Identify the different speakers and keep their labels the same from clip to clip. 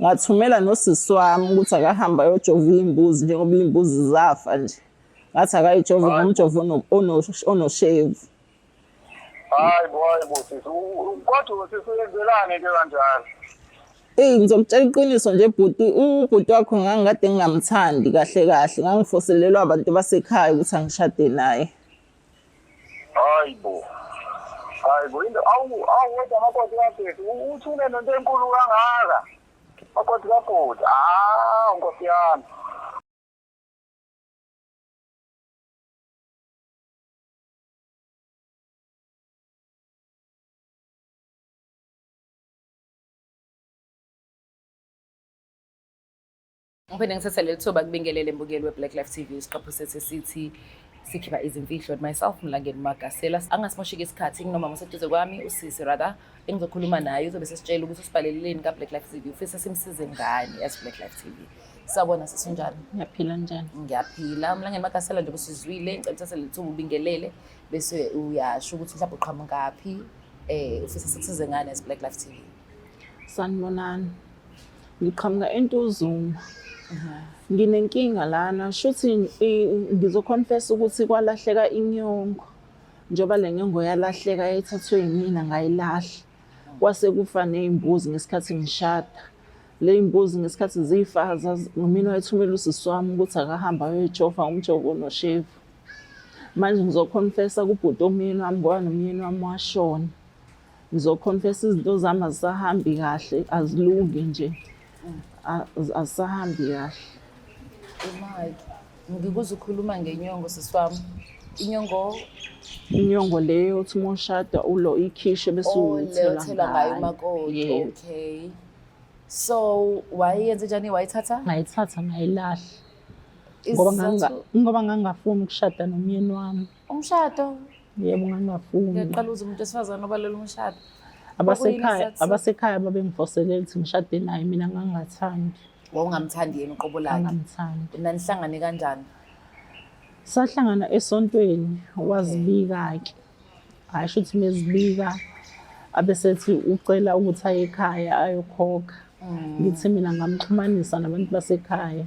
Speaker 1: Ngathumela nosisi wami ukuthi akahambe ayojova iy'mbuzi njengoba iy'mbuzi zafa nje. Ngathi akayijove ngomjovo onoshevu.
Speaker 2: Hayi bo, hayi bo sisi. Kodwa sisi uyenzelani into kanjalo?
Speaker 1: Eyi ngizokutshela iqiniso nje bhuti, ubhuti wakho ngangikade ngingamthandi kahle kahle, ngangifoselelwa abantu basekhaya ukuthi angishade naye.
Speaker 2: Hayi bo. Hayi bo, into awu awu kodwa makoti kasisi uthule nento enkulu kangaka. Makoti kabhuti. Ah, nkosi yami.
Speaker 3: Ngiphinde ngithathe leli thuba kubingelele mbukeli we-Black Life TV isiqephu sethu sithi sikhipha izimfihlo and myself Mlangeni Magasela angasimoshiki isikhathi nginomama oseduze kwami usisi rather engizokhuluma naye uzobe sesitshela ukuthi usibhaleleleni ka-Black Life TV ufisa simsize ngani as Black Life TV. Sawubona sisi, unjani?
Speaker 1: Ngiyaphila, njani?
Speaker 3: Ngiyaphila. Mlangeni Magasela nje usizwile, ngicela uthathe leli thuba ubingelele bese uyasho ukuthi mhlawumbe uqhamukaphi ufisa sikusize ngani as Black Life TV.
Speaker 1: Sanibonani. Ngiqhamuka eNtuzuma. Nginenkinga lana, shuthi ngizoconfess ukuthi kwalahleka inyongo. Njengoba le nyongo yalahleka yayithathwe yimina ngayilahla. Kwase kufa ney'mbuzi ngesikhathi ngishada. Le y'mbuzi ngesikhathi zifa mina wayethumela usisi wami ukuthi akahambe ayoyijova umjovo onoshevu. Manje ngizoconfessa kubhuti omyeni wami ngoba nomyeni wami washona. Ngizoconfessa izinto zami azisahambi kahle, azilungi nje. Azisahambi kahle.
Speaker 3: Mike, ngikuzwa ukhuluma ngenyongo sisi wami. Inyongo?
Speaker 1: Inyongo leyo uthi uma ushada ulo ikhishe bese
Speaker 3: Oh, leyo
Speaker 1: uthela
Speaker 3: thelwa ngayo
Speaker 1: ngayo.
Speaker 3: umakoti.
Speaker 1: Yebo.
Speaker 3: Okay. So wayenze njani, wayithatha?
Speaker 1: Ngayithatha ngayilahla. Ngoba ngoba ngangingafuni ukushada nomyeni wami.
Speaker 3: Umshado?
Speaker 1: Yebo, ngangingafuni.
Speaker 3: Ngiyaqala uzwa umuntu wesifazane obalela umshado.
Speaker 1: Abasekhaya abasekhaya babengifoselela ukuthi ngishade naye, mina ngangingathandi.
Speaker 3: Wawungamthandi yena uqobo lakhe?
Speaker 1: Ngangamthandi.
Speaker 3: Nanihlangane kanjani?
Speaker 1: Sahlangana esontweni, wazibika-ke. Hhayi shuthi mezibika abesethi ucela ukuthi aye ekhaya ayokhokha. Ngithi mina ngamxhumanisa nabantu basekhaya.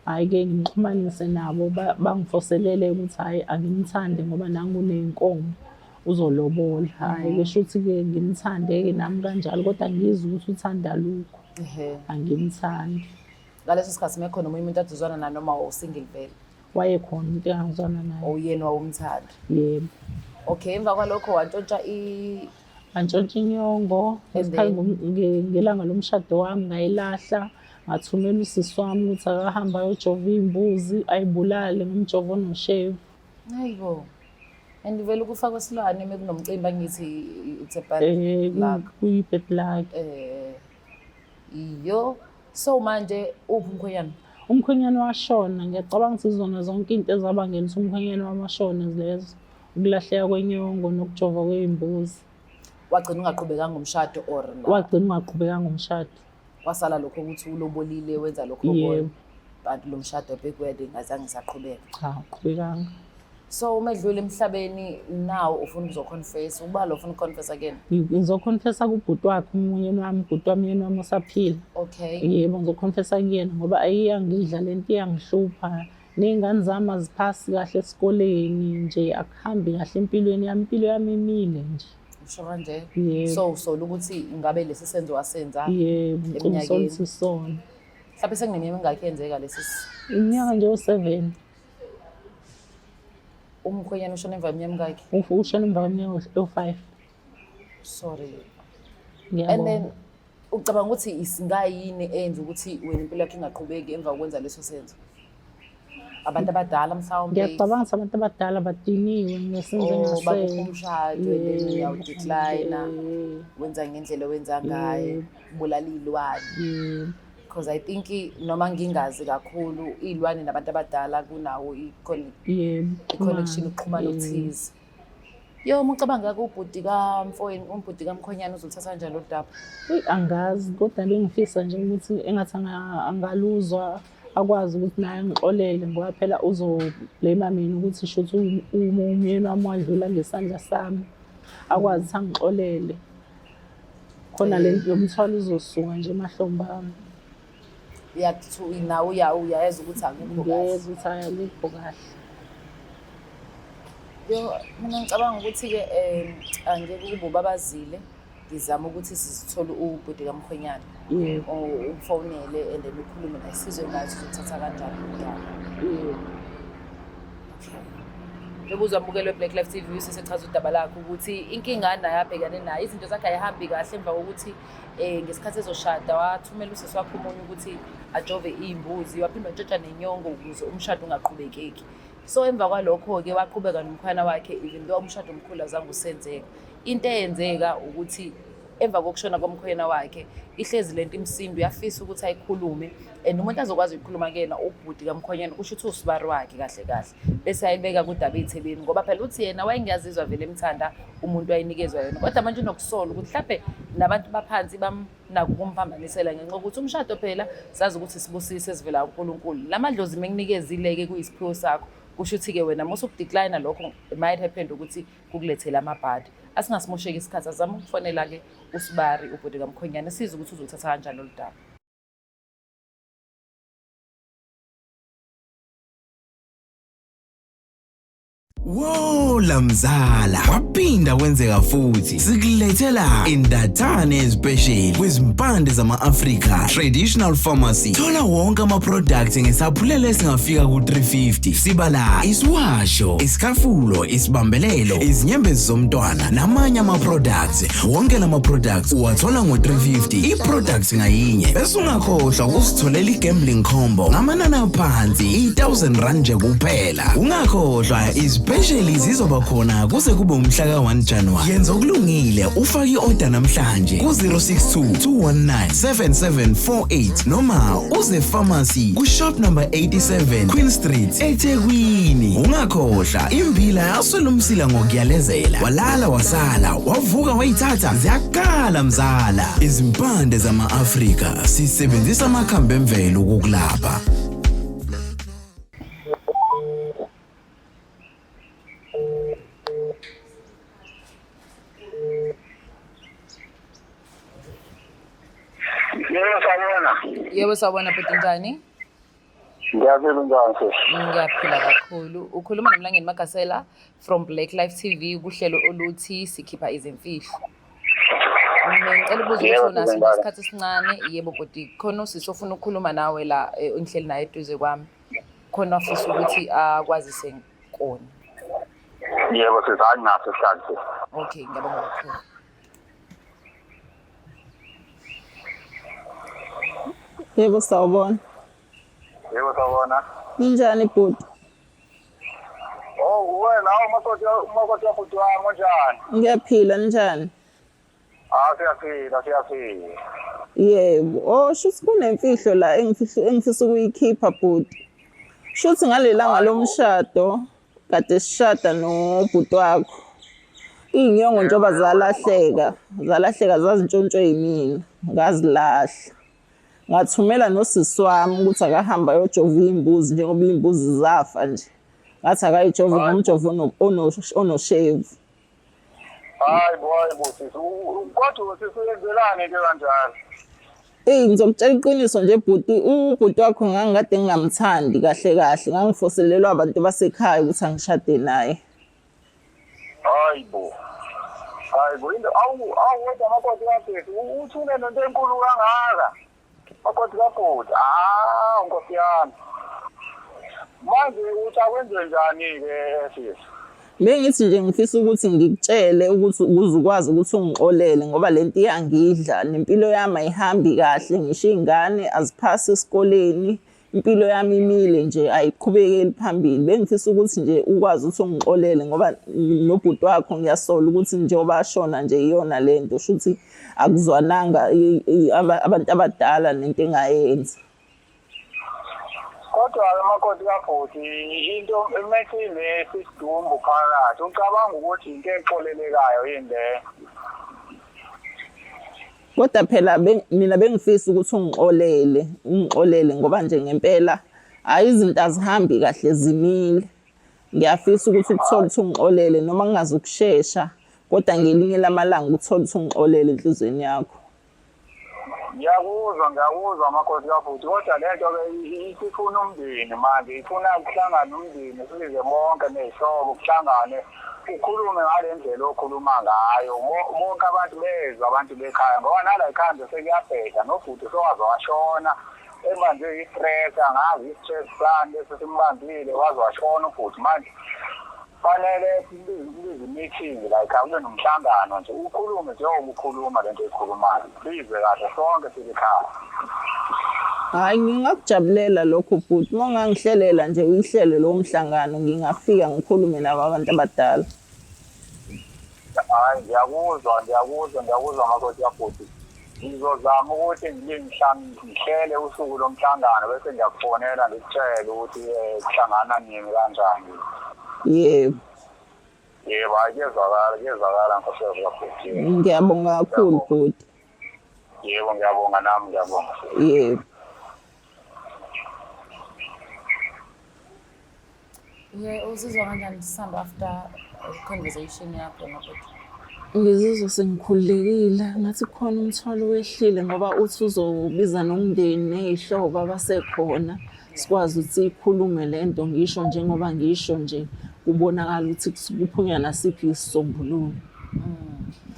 Speaker 1: Hhayi-ke ngimxhumanise nabo bangifoselele ukuthi hhayi angimthande ngoba nangu uney'nkomo uzolobola. Hhayi-ke shuthi-ke ngimthande-ke nami kanjalo kodwa ngizwe ukuthi uthanda lukho. Angimthandi.
Speaker 3: Ngaleso sikhathi mekhona omunye umuntu aduzwana naye noma wawusingle vele?
Speaker 1: Wayekhona umuntu engangizwana naye.
Speaker 3: Oyena wawumthanda?
Speaker 1: Yebo.
Speaker 3: Okay, emva kwalokho wantshontsha
Speaker 1: Ngantshontsha inyongo ngesikhathi ngelanga lomshado wami ngayilahla, ngathumela usisi wami ukuthi akahambe ayojova iy'mbuzi ayibulale ngomjovo onoshevu.
Speaker 3: Hayibo. And vele ukufa kwesilwane uma kunomcimbi angithi it's a bad luck.
Speaker 1: Kuyi-bad luck.
Speaker 3: Iyo. So manje uphi umkhwenyana?
Speaker 1: Umkhwenyana washona, ngiyacabanga ukuthi izona zonke into ezabangela ukuthi umkhwenyana wami ashone lezo. Ukulahleka kwenyongo nokujova kwey'mbuzi.
Speaker 3: Wagcina ungaqhubekanga umshado or la?
Speaker 1: Wagcina ungaqhubekanga umshado.
Speaker 3: Kwasala lokho ukuthi ulobolile wenza lokho
Speaker 1: Yebo.
Speaker 3: But lo mshado big wedding azange isaqhubeka.
Speaker 1: Cha, uqhubekanga.
Speaker 3: So uma edlule emhlabeni now ufuna ukuzoconfess, uba lo ufuna ukuconfess again?
Speaker 1: Ngizoconfessa kubhuti wakhe umyeni wami, ubhuti wami umyeni wami usaphila.
Speaker 3: Okay.
Speaker 1: Yebo, ngizoconfessa kuyena ngoba iyangidla lento, iyangihlupha. Ney'ngane zami aziphasi kahle esikoleni nje, akuhambi kahle empilweni yami, impilo yami imile nje.
Speaker 3: Usho kanje?
Speaker 1: Yebo.
Speaker 3: So usola ukuthi ngabe lesi senzo wasenza?
Speaker 1: Yebo, ngisola
Speaker 3: eminyakeni?
Speaker 1: ukuthi isona.
Speaker 3: Mhlawumbe sekuneminyaka emingaki yenzeka lesi
Speaker 1: Iminyaka nje u-7.
Speaker 3: Umkhwenyana ushona emva kweminyaka emingaki?
Speaker 1: Ushona emva kweminyaka ewu-5.
Speaker 3: Sorry.
Speaker 1: Ngiyabonga.
Speaker 3: And then ucabanga ukuthi isingayini eyenza ukuthi wena impilo yakho ingaqhubeki emva kokwenza leso senzo? Abantu abadala mhlawumbe.
Speaker 1: Ngiyacabanga ukuthi abantu abadala badiniwe ngesenzo
Speaker 3: Oh,
Speaker 1: engasenza.
Speaker 3: bakupha umshado and then
Speaker 1: Yebo.
Speaker 3: uyawudecline,
Speaker 1: Yebo.
Speaker 3: wenza ngendlela owenza ngayo,
Speaker 1: Yebo.
Speaker 3: ubulala iy'lwane.
Speaker 1: Yebo.
Speaker 3: Because I think noma ngingazi kakhulu iy'lwane nabantu abadala kunawo
Speaker 1: Yebo,
Speaker 3: i-connection, ukuxhumana
Speaker 1: Yebo.
Speaker 3: okuthize. Yo, uma ucabanga ubhuti kamfowenu, umbhuti kamkhonyana uzoluthatha kanjani lolu daba?
Speaker 1: Eyi, angazi kodwa bengifisa nje ukuthi engathi angaluzwa akwazi ukuthi naye angixolele ngoba phela uzoblame mina ukuthi shuthi umyeni wami wadlula ngesandla sami, akwazi ukuthi angixolele. Khona le lo mthwalo uzosuka nje emahlombe ami.
Speaker 3: Uyakuthu nawe uya uyayeza ukuthi akukho kahle.
Speaker 1: Ngiyezwa ukuthi hhayi akukho kahle.
Speaker 3: Yo, mina ngicabanga ukuthi-ke angeke kube ubabazile ngizama ukuthi sizithole ubhuti kamkhwenyana.
Speaker 1: Yebo.
Speaker 3: Umfonele and then ukhulume naye sizwe ngathi uzothatha kanjani udaba.
Speaker 1: Yebo.
Speaker 3: Njengoba uzwamukelwe Black Life TV usesechaza udaba lakhe ukuthi inkinga anayo abhekane nayo izinto zakhe ayihambi kahle emva kokuthi ngesikhathi ezoshada wathumela usisi wakhe omunye ukuthi ajove iy'mbuzi waphinde watshontsha nenyongo ukuze umshado ungaqhubekeki. So emva kwalokho-ke waqhubeka nomkhwana wakhe even though umshado omkhulu azange usenzeka. Into eyenzeka ukuthi emva kokushona komkhwena wakhe ihlezi lento imsindo uyafisa ukuthi ayikhulume and umuntu azokwazi ukuyikhuluma kuyena ubhuti kamkhwenyana kusho ukuthi usibari wakhe kahle kahle bese ayibeka kudaba ey'thebeni ngoba phela uthi yena wayengazizwa vele emthanda umuntu ayinikezwa yena kodwa manje unokusola ukuthi mhlampe nabantu baphansi bamnako ukumphambanisela ngenxa yokuthi umshado phela sazi ukuthi sibusise esivela kuNkulunkulu la madlozi mekunikezile-ke kuyisiphiwo sakho kusho ukuthi-ke wena uma usukudecline lokho it might happen ukuthi kukulethele amabhadi. Asingasimosheki isikhathi, azame ukufonela-ke uSibari ubhuti kamkhwenyana sizwe ukuthi uzoluthatha kanjani lolu daba.
Speaker 4: Wola mzala waphinda kwenzeka futhi sikulethela indathane especial kwizimpande zama-Afrika Traditional Pharmacy. Thola wonke ama-products ngesaphulelo esingafika ku-350. Sibala isiwasho, isikafulo, isibambelelo, izinyembezi zomntwana namanye ama-products. Wonke lama products uwathola ngo-350 i-products ngayinye. Bese ungakhohlwa ukusitholela i-gambling combo ngamanani aphansi i-1000 rand nje kuphela. Ungakhohlwa izipesheli zizoba khona kuze kube umhla ka-1 January. Yenza okulungile ufake i-order namhlanje ku-062 219 7748 noma uze pharmacy ku-shop number 87 Queen Street eThekwini. Ungakhohlwa imbila yaswela umsila ngokuyalezela. Walala wasala wavuka wayithatha ziyakhala mzala. Izimpande zama-Afrika sisebenzisa amakhambi emvelo ukukulapha.
Speaker 2: Yebo sawubona.
Speaker 3: Yebo sawubona bhuti njani?
Speaker 2: Ngiyaphila njani sisi?
Speaker 3: Ngiyaphila kakhulu. Ukhuluma noMlangeni Magasela from Black Life TV kuhlelo oluthi sikhipha izimfihlo. Mina ngicela ukubuza ukuthi
Speaker 2: Yebo,
Speaker 3: unaso
Speaker 2: Sizengane.
Speaker 3: isikhathi esincane yebo bhuti khona usisi ofuna ukukhuluma nawe la engihleli naye eduze kwami. Khona afisa ukuthi akwazise kona.
Speaker 2: Yebo sisi, hayi nginaso isikhathi sisi.
Speaker 3: Okay, ngiyabonga kakhulu.
Speaker 1: Yebo sawubona.
Speaker 2: Yebo sawubona.
Speaker 1: Ninjani bhuti?
Speaker 2: Oh, wena awu makoti umakoti wabhuti wami unjani?
Speaker 1: Ngiyaphila ninjani?
Speaker 2: Ah, siyaphila, siyaphila.
Speaker 1: Yebo. Oh, shuthi kunemfihlo la engifisa ukuyikhipha bhuti. Shuthi ngalelanga lomshado kade sishada nobhuti wakho. Iy'nyongo njengoba zalahleka, zalahleka zazintshontshwe yimina, ngazilahla. Ngathumela nosisi wami ukuthi akahambe ayojova iy'mbuzi njengoba iy'mbuzi zafa nje. Ngathi akayijove ngomjovo onoshevu.
Speaker 2: Hayi bo, hayi bo sisi. Kodwa sisi uyenzelani ke kanjalo?
Speaker 1: Eyi ngizokutshela iqiniso nje bhuti, ubhuti wakho ngangikade ngingamthandi kahle kahle, ngangifoselelwa abantu basekhaya ukuthi angishade naye.
Speaker 2: Hayi bo. Hayi bo, into awu awu kodwa makoti kabhuti uthule nento enkulu kangaka. Makoti kabhuti, ah nkosi yami. Manje uthi akwenze njani ke sisi?
Speaker 1: Bengithi nje ngifisa ukuthi ngikutshele ukuthi ukuze ukwazi ukuthi ungixolele ngoba lento iyangidla nempilo yami ayihambi kahle ngisho iy'ngane aziphasi esikoleni impilo yami imile nje ayiqhubekeli phambili. Bengifisa ukuthi nje ukwazi ukuthi ungixolele ngoba nobhuti wakho ngiyasola ukuthi njengoba ashona nje iyona lento shuthi akuzwananga abantu abadala nento engayenza.
Speaker 2: Kodwa-ke makoti kabhuti into emethi nesidumbu phakathi ucabanga ukuthi into exolelekayo yini leyo?
Speaker 1: Kodwa phela mina bengifisa ukuthi ungixolele, ungixolele ngoba nje ngempela hhayi izinto azihambi kahle zimile. Ngiyafisa ukuthi ukuthole ukuthi ungixolele noma kungazukushesha kodwa ngelinye lamalanga uthole ukuthi ungixolele enhliziyweni yakho.
Speaker 2: Ngiyakuzwa, ngiyakuzwa makoti kabhuti, kodwa le nto-ke isifuna umndeni manje, ifuna kuhlangane umndeni, sibize bonke ney'hlobo kuhlangane, ukhulume ngale ndlela okhuluma ngayo. Bonke abantu bezwe, abantu bekhaya, ngoba nala ekhaya nje sekuyabheda, nobhuti sowaze washona, ebanjwe i-stress, angazi i-stress sani lesi simbambile, waze washona ubhuti manje. Fanele kubize i-meeting la ekhaya, kube nomhlangano nje, ukhulume njengoba ukhuluma le nto oyikhulumayo, sizwe kahle sonke silikhaya.
Speaker 1: Hhayi, ngingakujabulela lokho bhuti, uma ungangihlelela nje uyihlele lowo mhlangano, ngingafika ngikhulume nabo abantu abadala.
Speaker 2: Hhayi, ngiyakuzwa, ngiyakuzwa, ngiyakuzwa makoti kabhuti. Ngizozama ukuthi ngihlele usuku lomhlangano bese ngiyakufonela ngikutshele ukuthi kuhlangana nini kanjani.
Speaker 1: Yebo.
Speaker 2: Yebo, hhayi kuyezwakala, kuyezwakala nkosikazi kabhuti.
Speaker 1: Ngiyabonga kakhulu bhuti.
Speaker 2: Yebo, ngiyabonga nami, ngiyabonga.
Speaker 1: Yebo.
Speaker 3: Yeah, uzizwa kanjani Sisanda after conversation yakho nobhuti?
Speaker 1: Ngizizwa sengikhululekile ngathi kukhona umthwalo wehlile ngoba uthi uzobiza nomndeni ney'hlobo abasekhona sikwazi ukuthi siyikhulume le nto ngisho njengoba ngisho nje kubonakala ukuthi kuphunywa nasiphi isisombululo.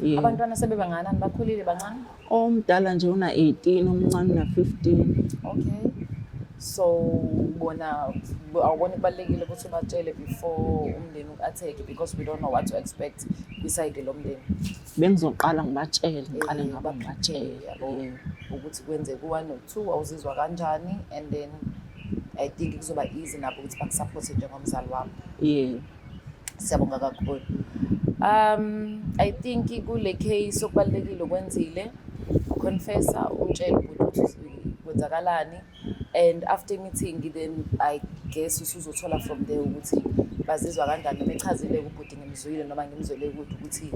Speaker 1: Yebo.
Speaker 3: Abantwana sebebangakanani? Bakhulile bancane?
Speaker 1: Omdala nje una-18, omncane una-15.
Speaker 3: Okay. So bona awuboni kubalulekile ukuthi ubatshele before umndeni uku-attack because we don't know what to expect kwisayidi lomndeni.
Speaker 1: Bengizoqala ngibatshele, ngiqale ngabo ngibatshele.
Speaker 3: Yabo
Speaker 1: Yebo.
Speaker 3: ukuthi kwenzeka u-one no-two awuzizwa kanjani and then I think kuzoba easy nabo ukuthi bakusupporte njengomzali wabo.
Speaker 1: Yebo.
Speaker 3: Siyabonga kakhulu. I think kule case okubalulekile okwenzile uconfessa umtshele ubhuti ukuthi kwenzakalani and after meeting then I guess usuzothola from there ukuthi bazizwa kanjani noma echazile ubhuti ngimzwile noma ngimzwele ukuthi ukuthi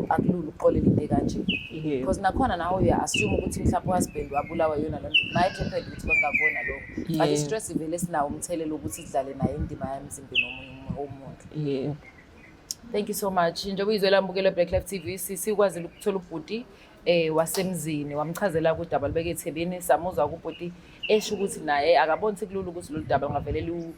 Speaker 3: akulula ukuxolela into ekanje.
Speaker 1: Yebo.
Speaker 3: Because nakhona nawe uya assume ukuthi mhlawumbe uhusband wabulawa yona loo nto. Might happen ukuthi kwangakona lokho. But
Speaker 1: Yebo.
Speaker 3: i-stress vele sinawo umthelela ukuthi sidlale nayo indima emzimbeni womunye womuntu.
Speaker 1: Yebo.
Speaker 3: Thank you so much. Njengoba uyizwela mbukelo Black Life TV sikwazile ukuthola ubhuti wasemzini wamchazela udaba lubeke ethebeni samuzwa kubhuti esho ukuthi naye akaboni sekulula ukuthi lolu daba lungavele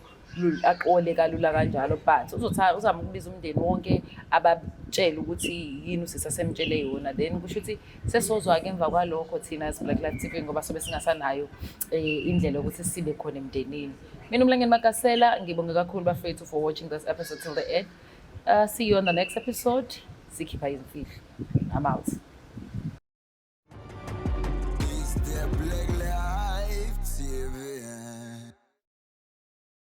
Speaker 3: aqole kalula kanjalo but uzama ukubiza umndeni wonke abatshele ukuthi yini usisi asemtshele yona then kusho ukuthi sesozwa-ke emva kwalokho thina as Black Life TV ngoba sobe singasanayo indlela yokuthi sibe khona emndenini. Mina uMlangeni Magasela ngibonge kakhulu bafethu for watching this episode till the end. See you on the next episode. Sikhipha izimfihlo. I'm out.